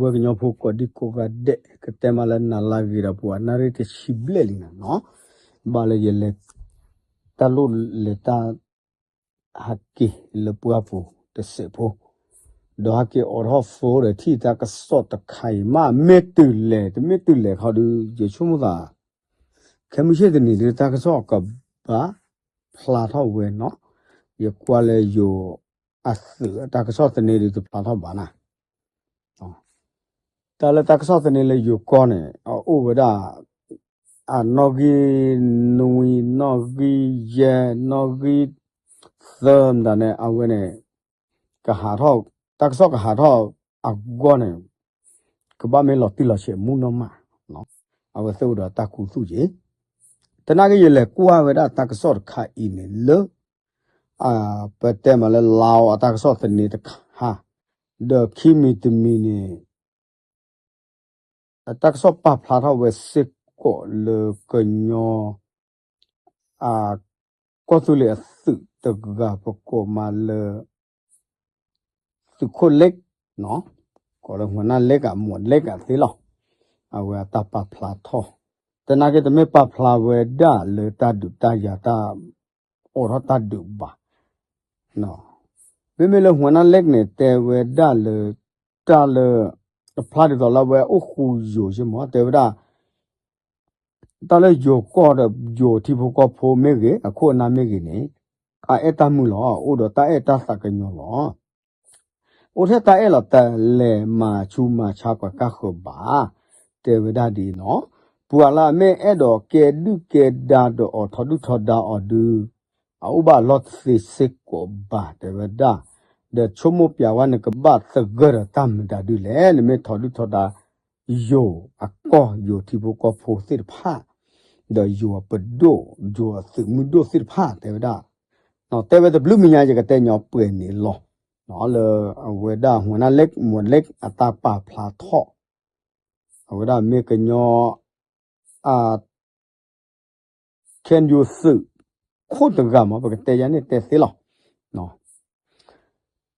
ဝဲကညီဖိကိးဒံကိးဂၤဒဲး ကတဲမးလၢနၤလၢအဂ့ၤဒီးပှၤနၣ်ရံၣ်တဆံဘျဲၣ်လံနၤနီၤ, ဘၣ်လၢယလဲၤ တၢ်လိၣ်လဲၤတၢ် ဟးက့ၤလၢပှၢ်ပူၤတစဲးဖိ, ဒီးဟးက့ၤအိးထီၣ် phone ဒီးထံၣ်တၢ်ကစီၣ်တခါအံၤ မ့ၢ်မ့ၢ်တုၤလဲၤ တမ့ၢ်တုၤလဲၤခီဒုး ယဆိကမိၣ်သး ခဲမုၢ်ဆ့ၣ်တနံၤဒုး တၢ်ကစီၣ်ကဘၣ်ဖျါထီၣ်ဝဲနီၤ, ယကွၢ်လၢယိၤအသုးတၢ်ကစီၣ်သန့ဒုးတဖျါထီၣ်ဘၣ်နၤ တၢ်လၢတၢ်ကစီၣ်သန့လၢယိၤကီၢ်န့ၣ် အအိၣ်ဝဲဒၣ် အနီၣ်ဂံၢ်နွံ နီၣ်ဂံၢ်ယဲၢ် နီၣ်ဂံၢ်သၢမတၤန့ၣ် အဝဲန့ၣ် ကဟးထီၣ် တၢ်ကစီၣ်ကဟးထီၣ်အဂီၢ်န့ၣ် ကဘၣ်မ့ၢ်လီၤတံၢ်လီၤဆဲးမူနီၢ်မး, အဝဲသ့ၣ်အိၣ်ဒီးတၢ်ခူသူၣ်က့ၤ တနာ်က့ ယလဲၤကွၢ်ဝဲဒၣ်တၢ်ကစီၣ်တခါအံၤန့ၣ်လၢ ပတဲမးလၢ Lao အတၢ်ကစီၣ်သန့တခါ, ဒီးခံမံၤတမံၤန့ၣ် တၢ်ကစီၣ်ပာ်ဖျါထီၣ်ဝဲစ့ၢ်ကီးလၢကညီ အ ကီၢ်သူလ့ၤအသုးတဂၤပကိးမးလၢ သုးခိၣ်လ့း ကိးလၢ หัวหน้าเล็ก အ หมวดเล็ก အသ့လီၤ. အဝဲအတၢ်ပာ်ဖျါထီၣ် တနာ်က့တမ့ၢ်ပာ်ဖျါဝဲဒၣ်လၢတၢ်ဒုးတၢ်ယၤတၢ် အိးထီၣ်တၢ်ဒုးဘၣ် မ့မ့ၢ်လၢ หัวหน้าเล็ก န့ၣ် တဲဝဲဒၣ်လၢ တၢ်လၢ တဖျါဒ်သိးလၢအဝဲအိၣ်ဃူယိာ်ယ့ၢ်မး တဲဝဲဒၣ် တၢ်လၢယိၤကီၢ်ဒီးယိၤထံဖိကီၢ်ဖိမ့ၢ်ဂ့ၤ အခိၣ်အနၢ်မ့ၢ်ဂ့ၤန့ၣ် အအဲၣ်တၢ်မုာ်လီၤ. အိၣ်ဒီးတၢ်အဲၣ်တၢ်သးကညီၤလီၤ. အိၣ်ထဲတၢ်အဲၣ်လီၤ တလဲၤမၤဆူးမၤဆါပှၤကါဃၢၤဘၣ်. တဲဝဲဒၣ်ဒ်အံၤနီၤ, ပှၤလၢအမ့ၢ်အဲၣ်ဒိးကဲဒုၣ်ကဲဒါဒီးအီၤထီဒုၣ်ထီဒါအီၤဒုး အအိၣ်ဘၣ်အလီၢ်တသ့စ့ၢ်ကီးဘၣ် တဲဝဲဒၣ်, ဒီးဆိကမိၣ်ပျးဝဲနကဘၣ်သဂၢၢ်ဒီးတၢ်မတၤဒုလဲၣ်, နမ့ၢ်ထီဒုၣ်ထီဒါ ယိၤအကီၢ် ယိၤထံဖိကီၢ်ဖိသ့ၣ်တဖၣ်, ဒီးယိၤအပဒိၣ် ယိၤအသုးမုၢ်ဒိၣ်သ့ၣ်တဖၣ် တဲဝဲဒၣ်, တဲဝဲတဘျုးမံၤညါ ယကတဲညီပှဲၤန့ၣ်လီၤ. လၢအဝဲဒၣ် หัวหน้าเล็ก หมวดเล็ก အတၢ်ပာ်ဖျါထီၣ် အဝဲဒၣ်မ့ၢ်ကညီ အ KNU သုးခိၣ်တဂၤမး ပကတဲယၤန့ၣ်တဲသ့လီၤ.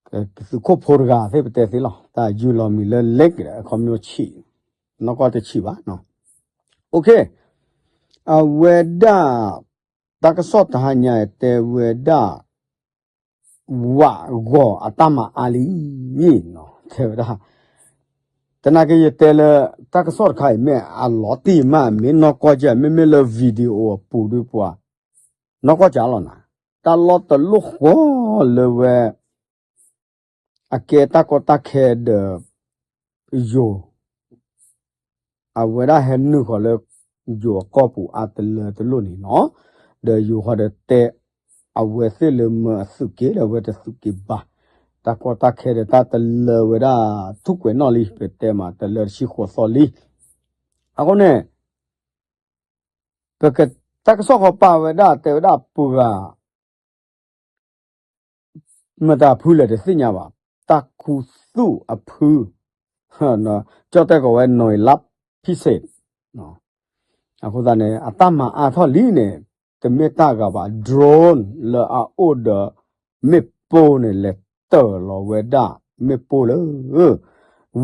သုးခိၣ်ဖိတဂၤသ့ၣ်ပတဲသ့လီၤ. တၢ်ယုၢ်လီၤမံၤလၢ လ့း အခီပညီဆံး, နီၢ်ကီၢ်တဆံးဘၣ်. အဝဲဒၣ် တၢ်ကစီၣ်တဟါညါတဲဝဲဒၣ် ဝးဂီၤအတၢ်မၤအါလံ, တဲဝဲဒၣ်, တနာ်က့ယတဲလၢ တၢ်ကစီၣ်တခါအံၤမ့ၢ်အလီၤတံၢ်မး မ့ၢ်နီၢ်ကီၢ်ကဲ မ့မ့ၢ်လၢ video အပူၤဒုပှၤ နီၢ်ကီၢ်ကဲလီၤနၤ, တၢ်လီၢ်တလိၣ်ဃီလၢဝဲ အကဲတၢ်ကီတၢ်ခဲဒီး ယိၤ အဝဲဒၣ်ဟဲနုာ်ဃီၤလၢ ယိၤအကီၢ်ပူၤအါတလၢတလိၣ်န့ၣ်နီၤ, ဒီးယိၤဃီၤဒီးတဲ အဝဲသ့ၣ်လၢမၢအသုးက့ၤဒီးအဝဲတသုးက့ၤဘၣ်, တၢ်ကီတၢ်ခဲဒီးတၢ်တလၢဝဲဒၣ် ထူၣ်ကွဲးနီၣ်လံ ပတဲမးတလၢတဆံဃိးသီလံ. အဃိန့ၣ် ပက တၢ်ကစီၣ်ဃီပာ်ဝဲဒၣ်တဲဝဲဒၣ်ပှၤ မတၤဖုလဲၣ်တသ့ၣ်ညါဘၣ်, တၢ်ခူသူၣ်အဖု, ကၠီၣ်တဲၣ်ကိးဝဲ နွံလပ်ဖံစ့း, အဃိသတးန့ၣ် အတၢ်မၤအါထီၣ်လံန့ၣ် တမ့ၢ်တၢ်ဂၤဘၣ် drone လၢအအိၣ်ဒီး မ့ၣ်ပိၢ်န့ၣ် လဲၤတၢၢ်လီၤဝဲဒၣ် မ့ၣ်ပိၢ်လၢ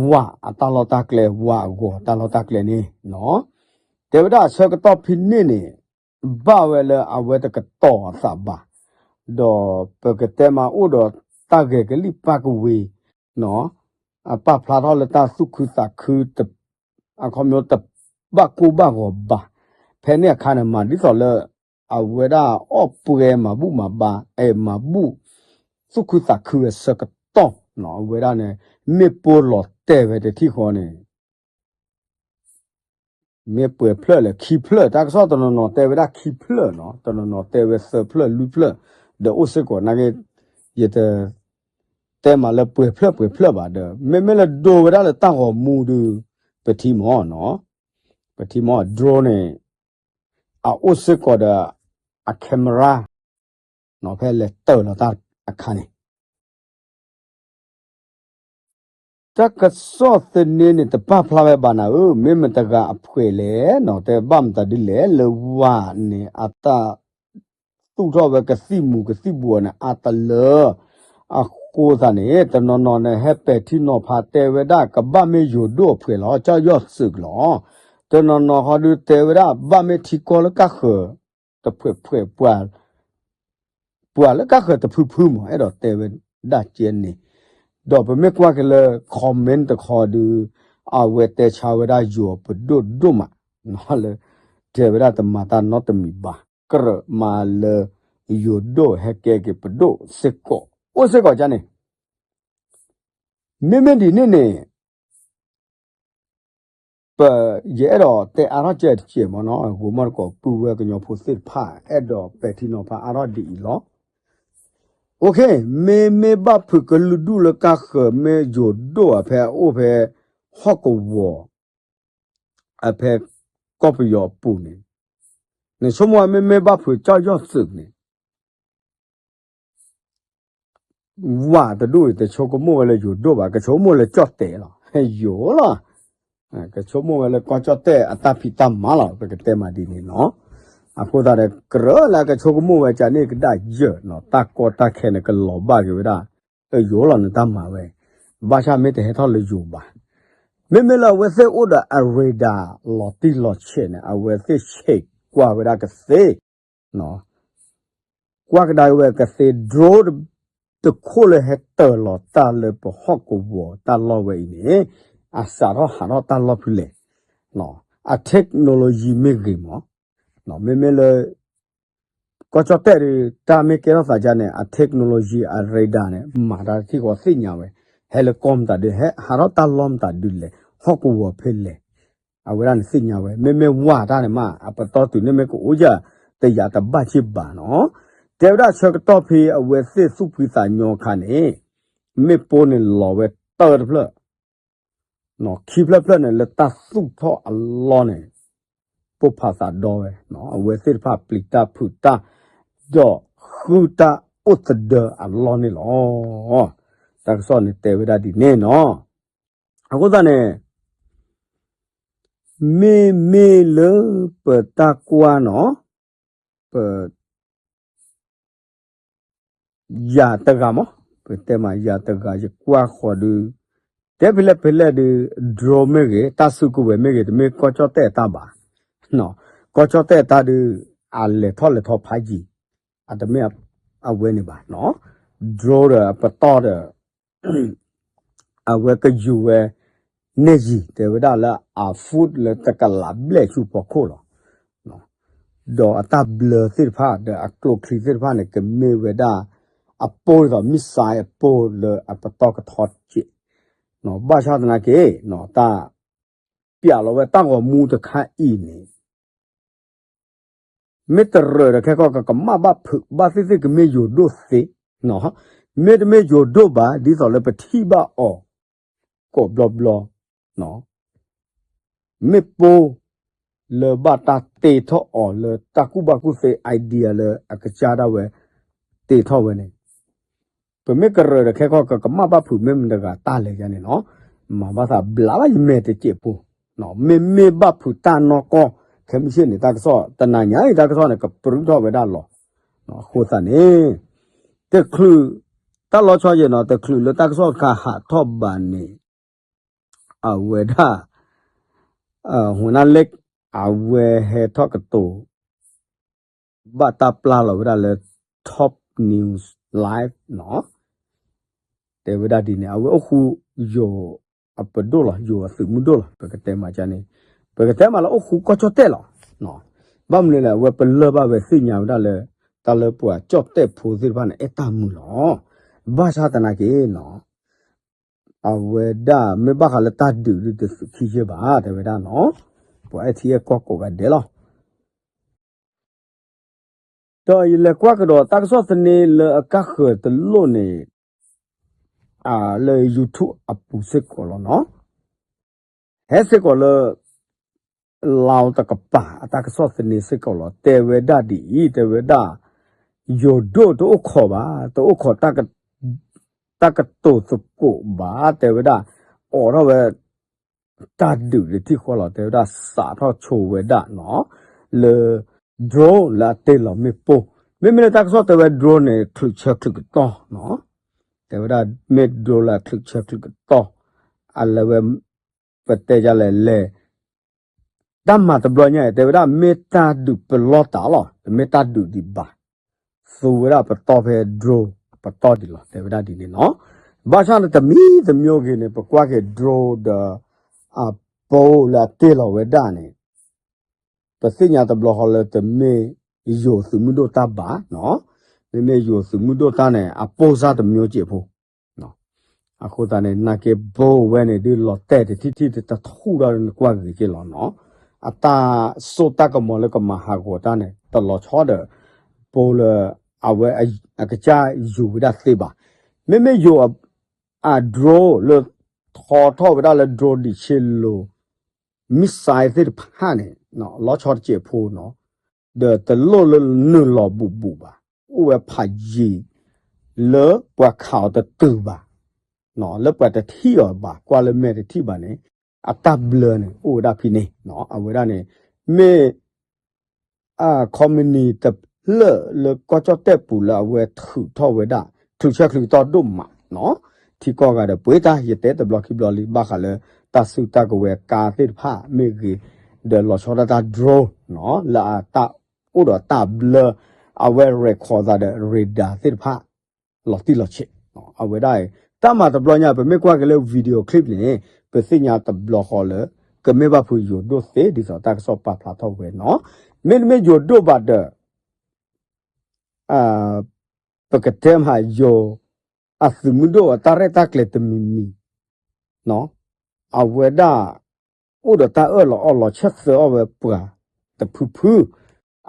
ဝးအတၢ်လီၢ်တၢ်ကျဲ ဝးအဂီၤတၢ်လီၢ်တၢ်ကျဲန့ၣ်နီၤ, တဲဝဲဒၣ်အဆၢကတီၢ်ဖဲန့ၣ်န့ၣ် ဘၣ်ဝဲလၢအဝဲတကတီၤအသးဘၣ်, ဒီးပကတဲမးအိၣ်ဒီးတၢ်ဂဲၤကလံၣ်ပၢ်ကဝ့ၤနီၤ, အပာ်ဖျါထီၣ်လၢတၢ်သူၣ်ခုသးခု အခီပညီတဘၣ်ကိၢ်ဘၣ်ဂီၤဘၣ်, ဖဲန့ၣ်အခါန့ၣ် မၤဒ်သိးလၢ အဝဲဒၣ်အီၣ်ပှဲၤမၤဘူၣ်မၤဘါ အဲ မၤဘူၣ် သူၣ်ခုသးခုဝဲဆၢကတီၢ်နီၤ, အဝဲဒၣ်န့ၣ် မ့ၣ်ပိၢ်လီၤတဲာ်ဝဲတထံၣ်ဃီန့ၣ် မ့ၢ်ပှဲၤဖျၢၣ်လဲၣ်ခံဖျၢၣ် တၢ်ကစီၣ်တနီၤနီၤတဲဝဲဒၣ်ခံဖျၢၣ်နီၤ, တနီၤနီၤတဲဝဲသၢဖျၢၣ်လွံၢ်ဖျၢၣ်, ဒီးအိၣ်စ့ၢ်ကီးနာ်က့ ယတ တဲမးလၢပှဲၤဖျၢၣ်ပှဲၤဖျၢၣ်ဘၣ်ဒီး မ့မ့ၢ်လၢဒိဝဲဒၣ်လၢတၢ်ဂီၤမူဒီး ပထံၣ်မီၤနီၤ, ပထံၣ်မီၤ drone န့ၣ် အအိၣ်စ့ၢ်ကီးဒီး အ camera နီၤ ဖဲလဲၤတၢၢ်လီၤတၢ်အခါန့ၣ် တၢ်ကစီၣ်သန့န့ၣ် တပာ်ဖျါဝဲဘၣ်နၤဧၢ, မ့ၢ်မတၤတဂၤအဖှဲးလဲၣ်နီၤ, တဲဘၣ်မတၤဒ်လဲၣ် လၢဝၤန့ၣ် အတၢ်သူၣ်ထီၣ်ဝဲကသံၣ်မူၤကသံၣ်ဘှီးန့ၣ် အါတလၢ အဃိ အဃိသတးန့ၣ် တနီၤနီၤန့ၣ် ဟဲပဲာ်ထံနီၤဖးတဲဝဲဒၣ် ကဘၣ်မ့ၢ်ယိၤဒိၣ်အဖှဲးလီၤ ကၠီယီၢ်သုးလီၤ. တနီၤနီၤဃီဒုးတဲဝဲဒၣ် ဘၣ်မ့ၢ်ထံကီၢ်လၢကၣ်ဃၢၤ တဖှဲးဖှဲး ပှၤလၢကၣ်ဃၢၤတဖုဖုမး အဲၣ်ဒိးတဲဝဲဒၣ်ကဲန့ၣ်, ဒီးပမ့ၢ်ကွၢ်က့ၤလၢ comment တခီဒုး အဝဲတဲဆါဝဲဒၣ်ယိၤပဒိၣ်ဒိၣ်မး, လၢ တဲဝဲဒၣ်တမၤတၢ်နီတမံၤဘၣ်, ကြၢးမၤလၢ ယိၤဒိၣ်ဟဲကဲက့ၤပဒိၣ်စ့ၢ်ကီး အိၣ်စ့ၢ်ကီးကန့ၣ်, မ့မ့ၢ်ဒ်န့ၣ်န့ၣ် ပ ယအဲၣ်ဒိးတဲအါထီၣ်ကဲတကဲးမ့ၢ်နီၤ ဂိၤမီၢ်တကိးပုၢ်ဝဲၢ်ကညီဖိသ့ၣ်တဖၣ် အဲၣ်ဒိးပဲာ်ထံနီၤဖးအါထီၣ်ဒ်အံၤလီၤ. မ့မ့ၢ်ဘၣ်ဖုးကလုာ်ဒူၣ်လၢကၣ်ဃၢၤ မ့ၢ်ယိၤဒိၣ်အဖဲအအိၣ်ဖဲ ဟီၣ်ကဝီၤ အဖဲ ကီၢ်ပယီၤအပူၤန့ၣ်, နဆိကမိၣ်ဝဲမ့မ့ၢ်ဘၣ်ဖုးကၠီယီၢ်သုးန့ၣ် ဝၤတဒူၣ်အံၤ တဆိကမိၣ်ဝဲလၢယိၤဒိၣ်ဘၣ်, ကဆိကမိၣ်လၢကၠီၣ်တဲာ်လီၤ. ယိၤလီၤ. ကဆိကမိၣ်ဝဲလၢကီၢ်ကၠီၣ်တဲာ်အတၢ်ဖံးတၢ်မၤလီၤ, ပကတဲမးဒ်န့ၣ်နီၤ. အဃိသတးဒီး ကြၢးလၢကဆိကမိၣ်ဝဲကန့ၣ်ကဒၣ်ယၢၢ်နီၤ, တၢ်ကီတၢ်ခဲန့ၣ် ကလီၤဘၣ်က့ၤဝဲဒၣ်, အယိၤလီၤနတၢ်မၤဝဲ, ဘၣ်ဆၣ်မ့ၢ်တဟဲထီၣ်လၢယိၤဘၣ်. မ့မ့ၢ်လၢအဝဲသ့ၣ်အိၣ်ဒီးအ radar လီၤတံၢ်လီၤဆဲးန့ၣ် အဝဲသ့ၣ်ဆဲးကွၢ်ဝဲဒၣ်ကသ့ ကွၢ်ကဒါက့ၤဝဲကသ့ drone တခိၣ်လၢဟဲတၢၤလီၤတၢ်လၢပဟီၣ်ကဝီၤတၢ်လီၢ်ဝဲအံၤန့ၣ်, အစးထီၣ်ဟးထီၣ်တၢ်လီၢ်ဖဲလဲၣ်, အ technology မ့ၢ်ဂ့ၤမး, မ့မ့ၢ်လၢ ကီၢ်ကၠီၣ်တဲၣ်ဒီး တၢ်မ့ၢ်ကဲထီၣ်သးဒ်န့ၣ် အ technology အ radar န့ၣ် မၤတၢ်တထံၣ်ဃီသ့ၣ်ညါဝဲ, ဟဲလၢကီၢ်မတၤဒုး ဟဲဟးထီၣ်တၢ်လီၢ်မတၤဒုးလဲၣ်, ဟီၣ်ကဝီၤဖဲလဲၣ်, အဝဲဒၣ်န့ၣ်သ့ၣ်ညါဝဲ, မ့မ့ၢ်ဝၤတၢ်န့ၣ်မး အပတီၢ်တုၤန့ၣ်မ့ၢ်ကအိၣ်ယၤ တယာ်တဘၣ်က့ၢ်ဘၣ်နီၤ. တဲဝဲဒၣ်ဆၢကတီၢ်ဖဲအဝဲသ့ၣ်သူၣ်ဖှံသးညီအခါန့ၣ်, မ့ၣ်ပိၢ်န့ၣ်လီၤဝဲတၢၢ်တဖျၢၣ် ခံဖျၢၣ်ဖျၢၣ်န့ၣ် လၢတၢ်သူၣ်ထီၣ်အလီၢ်န့ၣ် ပိၢ်ဖးသးဒီဝဲ, အဝဲသ့ၣ်တဖၣ်ပျံၤတၢ်ဖုးတၢ်, ဒီးဃုတၢ်အိၣ်သဒၢအလီၢ်န့ၣ်လီၤ. တၢ်ကစီၣ်န့ၣ်တဲဝဲဒၣ်ဒ်န့ၣ်နီၤ. အဃိသတးန့ၣ် မ့မ့ၢ်လၢပတၢ်ကွၢ်နီၤ, ပ ယၤတဂၤမး, ပတဲမးယၤတဂၤ ယကွၢ်ဃီၤဒုး, တဲဖဲလဲၣ်ဖဲလဲၣ်ဒုး drone မ့ၢ်ဂ့ၤ, တၢ်စုကဝဲၤမ့ၢ်ဂ့ၤ, တမ့ၢ်ကီၢ်ကၠီၣ်တဲၣ်အတၢ်ဘၣ်, ကီၢ်ကၠီၣ်တဲၣ်အတၢ်ဒုး အလဲၤထီၣ်လဲၤထီဖးယံၤ, အတမ့ၢ်အဝဲန့ၣ်ဘၣ်, drone ဒီးပတီၢ်ဒီး အဝဲကယူၤဝဲ န့ၢ်ယံၤ တဲဝဲဒၣ်လၢအ foot လၢတကလးဘျဲၣ်ဆူဖီခိၣ်လီၤ. ဒီးအတၢ်ဘျၢသ့ၣ်တဖၣ် ဒီးအကျိချံသ့ၣ်တဖၣ်န့ၣ် ကမ့ၢ်ဝဲဒၣ် အပိၢ်ဒ်သိး missile အပိၢ်လၢအပတီၢ်ကထီစဲး, ဘၣ်ဆၣ်သနာ်က့ တၢ် ပျးလီၤဝဲတၢ်ဂီၤမူတခါအံၤန့ၣ် မ့ၢ်တရၢၢ်ဒီးခဲကီၢ် ကကမၣ်ဘၣ်ဖုးဘၣ်သ့ၣ်သ့ၣ် ကမ့ၢ်ယိၤဒိၣ်သ့, မ့တမ့ၢ်ယိၤဒိၣ်ဘၣ် ဒ်သိးလၢပထံၣ်ဘၣ်အီၤ ကိးဘျီဘျီ, မ့ၣ်ပိၢ်လၢဘၣ်တၢ်တ့ထီၣ်အီၤလၢတၢ်ကူၣ်ဘၣ်ကူၣ်သ့ idea လၢအကစၢ်ဒၣ်ဝဲ တ့ထီၣ်ဝဲန့ၣ် ပမ့ၢ်ကရၢၢ်ဒီးခဲကီၢ် ကကမၣ်ဘၣ်ဖုးမ့ၢ်မတၤတဂၤတၢ်လဲၣ်ယါန့ၣ်လီၤ. မၤဘၣ်သးဘျးဘၣ်ယမဲာ်တစဲးဖိ, မ့မ့ၢ်ဘၣ်ဖုးတၢ်နီၢ်ကီၢ် ခဲမုၢ်ဆ့ၣ်န့ၣ် တၢ်ကစီၣ် တနၤညါအံၤ တၢ်ကစီၣ်န့ၣ် ကပြုၢ်ထီၣ်ဝဲဒၣ်လီၤ. အဃိသတးန့ၣ် တချုး တၢ်လီၤဆီယဲၢ်နီၤ တချုးလၢတၢ်ကစီၣ်တခါဟးထီၣ်ဘၣ်န့ၣ် အဝဲဒၣ် ဟူနၢ်လ့ၣ် အဝဲဟဲထီၣ်ကတိၤ ဘၣ်တၢ်ပျၢ်လီၤဝဲဒၣ်လၢ Top News Live နီၤ, တဲဝဲဒၣ်ဒ်န့ၣ် အဝဲအိၣ်ဃူယိၤအပဒိၣ်လီၤ, ယိၤအသုးမုၢ်ဒိၣ်လီၤ, ပကတဲမးန့ၣ် ပကတဲမးလၢအိၣ်ဃူကီၢ်ကၠီၣ်တဲၣ်လီၤ. ဘၣ်မနုၤလဲၣ် အဝဲပလၢၢ်ဘၣ်ဝဲသ့ၣ်ညါဝဲဒၣ်လၢ တၢ်လၢပှၤကၠီၣ်တဲၣ်ဖိသ့ၣ်တဖၣ်န့ၣ် အဲၣ်တၢ်မုာ်လီၤ. ဘၣ်ဆၣ်သနာ်က့နီၤ အဝဲဒၣ်မ့ၢ်ဘၣ်ဃးလၢတၢ်ဒုးဒုးတသုးခံယဲၢ်ဘၣ် တဲဝဲဒၣ်နီၤ, ပှၤအဲၣ်ထံအဲၣ်ကီၢ်ကိးဂၤဒဲးလီၤ. ဒီးယလဲၤကွၢ်ကဒီးတၢ်ကစီၣ်သန့လၢအကါဃၢၤတလိၣ်န့ၣ် လၢ YouTube အပူၤစ့ၢ်ကီးလီၤနီၤ. ဟဲစ့ၢ်ကီးလၢ လါတကပၤ အတၢ်ကစီၣ်သန့စ့ၢ်ကီးလီၤ. တဲဝဲဒၣ်ဒ်အံၤ တဲဝဲဒၣ် ယိၤဒိၣ်တအိၣ်ခိးဘၣ်, တအိၣ်ခိး တၢ်ကတိၤသကိးဘၣ် တဲဝဲဒၣ် အိးထီၣ်ဝဲ တၢ်ဒုးတထံၣ်ဃီလီၤ. တဲဝဲဒၣ်စးထီၣ်ဆိဝဲဒၣ်နီၤ လၢ drone လၢအတ့လီၤမ့ၣ်ပိၢ်, မ့မ့ၢ်လၢတၢ်ကစီၣ်တဲဝဲ drone န့ၣ် ချုးဆၢချုးကတီၢ်နီၤ, တဲဝဲဒၣ်မ့ၢ် drone လၢအချုးဆၢချုးကတီၢ် အလဲၤဝဲ ပတဲယလဲၣ်လဲၣ် တၢ်မၤတဘျီညါအံၤ တဲဝဲဒၣ်မ့ၢ်တၢ်ဒုးပလီၢ်တၢ်လီၤ, တမ့ၢ်တၢ်ဒုးဒံးဘၣ်, သူဝဲဒၣ်ပတီၢ်ဖဲ drone အပတီၢ်ဒံးလီၤ တဲဝဲဒၣ်ဒ်န့ၣ်နီၤ. ဘၣ်ဆၣ်န့ၣ်တမံၤတမံၤဂ့ၤန့ၣ် ပကွၢ်က့ၤ drone ဒီး အပိလၢအတ့ၢ်လီၤဝဲဒၣ်န့ၣ် ပသ့ၣ်ညါတဘျီဃီလၢတမ့ၢ်ယိၤသုးမုၢ်ဒိၣ်တၢ်ဘၣ်နီၤ, မ့မ့ၢ်ယိၤသုးမုၢ်ဒိၣ်တၢ်န့ၣ် အပိၢ်စၢ်တမျိုးက့ၤဖိ အဃိသတးန့ၣ် နာ်က့ ပိဝဲန့ၣ် ဒုးလီၤတဲာ်တထံၣ်ထံၣ်တထူၣ်ဒီးနကွၢ်ဂ့ၤက့ၤလီၤနီၤ. အတၢ်စိတၢ်ကမီၤလၢကမၤဟးဂီၤတၢ်န့ၣ် တလီၤဆီဒီး ပိလၢ အဝဲအကစၢ်ယူၤဝဲဒၣ်သ့ဘၣ်. မ့မ့ၢ်ယိၤ အ drone လၢ ထီထီၣ်ဝဲဒၣ်လၢ drone ဒံးဆ့လိၤ missile သ့ၣ်တဖၣ်န့ၣ် လီၤဆီတစဲးဖိနီၤ, ဒီးတလိၣ်လၢနုာ်လီၤဘူးဘူးဘၣ်, အိၣ်ဝဲဖးယံၤ လၢပှၤခးအီၤတတုၤဘၣ်, လၢပှၤတထံၣ်အီၤဘၣ်, ကွၢ်လၢမဲာ်တထံၣ်ဘၣ်န့ၣ် အတၢ်ဘျၢန့ၣ် အိၣ်ဝဲဒၣ်ဖဲန့ၣ်, အဝဲဒၣ်န့ၣ် မ့ၢ် ခီမနံၤတဖျၢၣ်လၢကီၢ်ကၠီၣ်တဲၣ်ပူၤလၢအဝဲထုးထီၣ်ဝဲဒၣ် ထုးဆၢချုးကတီၢ်ဒိၣ်မးနီၤ, ထံကီၢ်ဂၤဒီးပှ့ၤတၢ် ယတဲတဘျီခံဘျီလံ ဘၣ်ဃးလၢ တၢ်စုတၢ်ကဝဲၤကါသ့ၣ်တဖၣ်မ့ၢ်ဂ့ၤ, ဒီးလီၤဆီဒၣ်တၢ် drone နီၤ လၢအတၢ်အိၣ်ဒီးတၢ်ဘျၢ အဝဲ record သးဒီး radar သ့ၣ်တဖၣ် လီၤတံၢ်လီၤဆဲး, အဝဲဒၣ်အံၤ တၢ်မၤတဘျီညါ ပမ့ၢ်ကွၢ်က့ၤလၢ video clip န့ၣ် ပသ့ၣ်ညါတဘျီဃီလၢ ကမ့ၢ်ဘၣ်ဖုးယိၤဒိၣ်သ့ ဒ်သိးတၢ်ကစီၣ်ပာ်ဖျါထီၣ်ဝဲနီၤ, မ့တမ့ၢ်ယိၤဒိၣ်ဘၣ်ဒီး ပကတဲမးယိၤ အသုးမုၢ်ဒိၣ်အတၢ်ရဲၣ်တၢ်ကျဲၤတမံၤမံၤ အဝဲဒၣ် အိၣ်ဒီးတၢ်အၢၣ်လီၤအီလီၤ ဆၢသၢအီၣ်ဝဲပှၤတဖုဖု,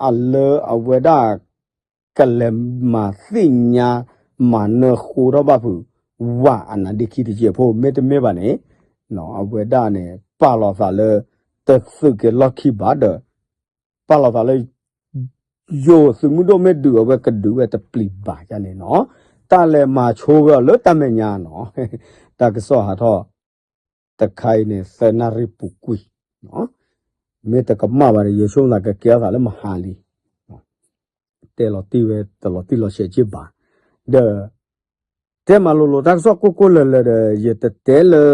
အလၢအဝဲဒၣ် ကလဲၤမၤသ့ၣ်ညါ မၤနၢဃိထီၣ်ဘၣ်ဖုး ဝးအနါဒ့ခံတစဲးဖိ မ့တမ့ၢ်ဘၣ်န့ၣ် အဝဲဒၣ်န့ၣ် ပာ်လီၤသးလၢ တသုးက့ၤလီၢ်ခံဘၣ်ဒီး ပာ်လီၤသးလၢ ယိၤသုးမုၢ်ဒိၣ်မ့ၢ်ဒုးအဝဲကဒုးဝဲတပျံၤဘၣ်ယါန့ၣ်နီၤ, တၢ်လဲၤမၤဆိဝဲအီၤလၢတၢ်မဲာ်ညါနီၤ, တၢ်ကစီၣ်ဟးထီၣ် တခါအံၤန့ၣ် သၢနၣ်ရံၣ်ပူၤကွံာ်, မ့ၢ်တကမၣ်ဘၣ်ဒီး ယဆိကမိၣ်သးကကဲထီၣ်သးလၢမဟါလံ, တဲလီၤတံၢ်ဝဲတလီၤတံၢ်လီၤဆဲးက့ဘၣ်, ဒီး တဲမၤလိၤလိၤတၢ်ကစီၣ်ကိၢ်ကိၢ်လၢၤလၢၤဒီး ယတတဲလၢ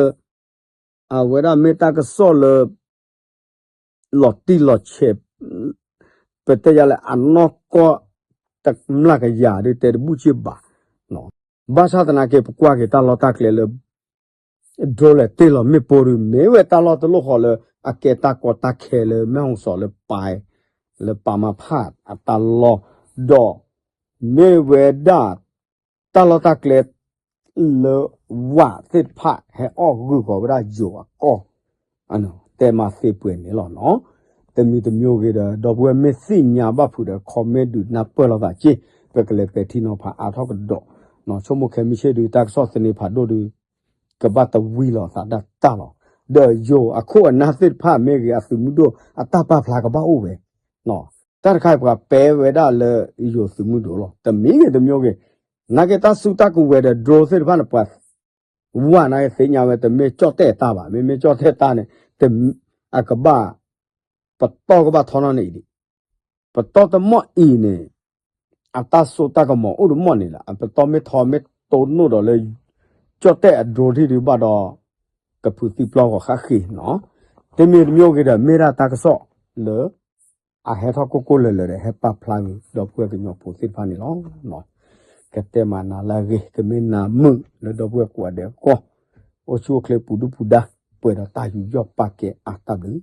အဝဲဒၣ်မ့ၢ်တၢ်ကစီၣ်လၢ လီၤတံၢ်လီၤဆဲး ပတဲယၤလၢအနီၢ်ကီၢ် တမျၢ်ကယၤဒုးတဲတဘူၣ်က့ဘၣ်, ဘၣ်ဆၣ်သနာ်က့ ပကွၢ်က့ၤတၢ်လီၢ်တၢ်ကျဲလၢ drone လဲၤတ့ၢ်လီၤမ့ၣ်ပိၢ်ဒုး မ့ၢ်ဝဲတၢ်လီၢ်တလီၢ်ဃီလၢ အကဲတၢ်ကီတၢ်ခဲလၢ မဲၢ်ဟီၣ်စီၤလၢပၢ် လၢပၢ်မၤဖးအတၢ်လီၢ်, ဒီး မ့ၢ်ဝဲဒၣ် တၢ်လီၢ်တၢ်ကျဲ လၢဝးသ့ၣ်တဖၣ် ဟဲအီၣ်ဂုာ်ဃီၤဝဲဒၣ်ယိၤအကီၢ် တဲမၤသ့ပှဲၤန့ၣ်လီၤနီၤ. တမံၤတမံၤဂ့ၤဒီး ဒီပုၢ်ဝဲၢ်မ့ၢ်သ့ၣ်ညါဘၣ်ဖုးဒီး comment ဒုးနၢ်ပၢၢ်လိာ်သးက့, ပကလဲၤပဲာ်ထံနီၤဖးအါထီၣ်ကဒီး, ဆိကမိၣ်ခဲမုၢ်ဆ့ၣ်ဒုး တၢ်ကစီၣ်သန့ၤဖးဒိၣ်ဒုး ကဘၣ်တဝံၤလိာ်သးဒၣ်တၢ်လီၤ. ဒီးယိၤအခိၣ်အနၢ်သ့ၣ်တဖၣ်မ့ၢ်ဂ့ၤ အသုးမုၢ်ဒိၣ်အတၢ်ပာ်ဖျါကဘၣ်အိၣ်ဝဲ, တၢ်တခါအံၤပှၤပဲဝဲဒၣ်လၢယိၤသုးမုၢ်ဒိၣ်လီၤ. တမံၤဂ့ၤတမံၤဂ့ၤ, နာ်က့တၢ်စုတၢ်ကဝဲၤဒီး drone သ့ၣ်တဖၣ်န့ၣ် ပှၤ ဝးနာ်က့သ့ၣ်ညါဝဲ တမ့ၢ်ကၠီၣ်တဲၣ်အတၢ်ဘၣ်, မ့မ့ၢ်ကၠီၣ်တဲၣ်အတၢ်န့ၣ် အကဘၣ် ပတီၢ်ကဘၣ်ထီနီၣ်န့ၣ်အံၤဒံး, ပတီၢ်တမီၢ်အံၤန့ၣ် အတၢ်စိတၢ်ကမီၤအိၣ်တမီၢ်န့ၣ်လီၤ. အပတီၢ်မ့ၢ်ထီမ့ၢ်တိၢ်နီၣ်ဒီးလၢ ကၠီၣ်တဲၣ်အ drone ထံၣ်ဒုးဘၣ်ဒီး ကဖုးသံပျီဂီၤဃၣ်ဃ့နီၤ. တမံၤတမံၤဂ့ၤဒီး မ့ၢ်ဒၣ်တၢ်ကစီၣ်လၢ အဟဲထီၣ်ကိၢ်ကိၢ်လၢၤလၢၤဒီး ဟဲပာ်ဖျါဂ့ၤ ဒီပုၢ်ဝဲၢ်ကညီဖိသ့ၣ်တဖၣ်န့ၣ်လီၤ. ကတဲမၤနၤလၢအဂ့ၤ ကမ့ၢ်နၤမုာ်လၢဒီပုၢ်ဝဲၢ်ကိးဂၤဒဲးအဂီၢ်, အိၣ်ဆူၣ်အိၣ်ချ့ပူၤဒုၣ်ပူၤဒါ ပှဲၤဒီးတၢ်ယူးယီၣ်ပာ်ကဲအါတၢ်ဘျုး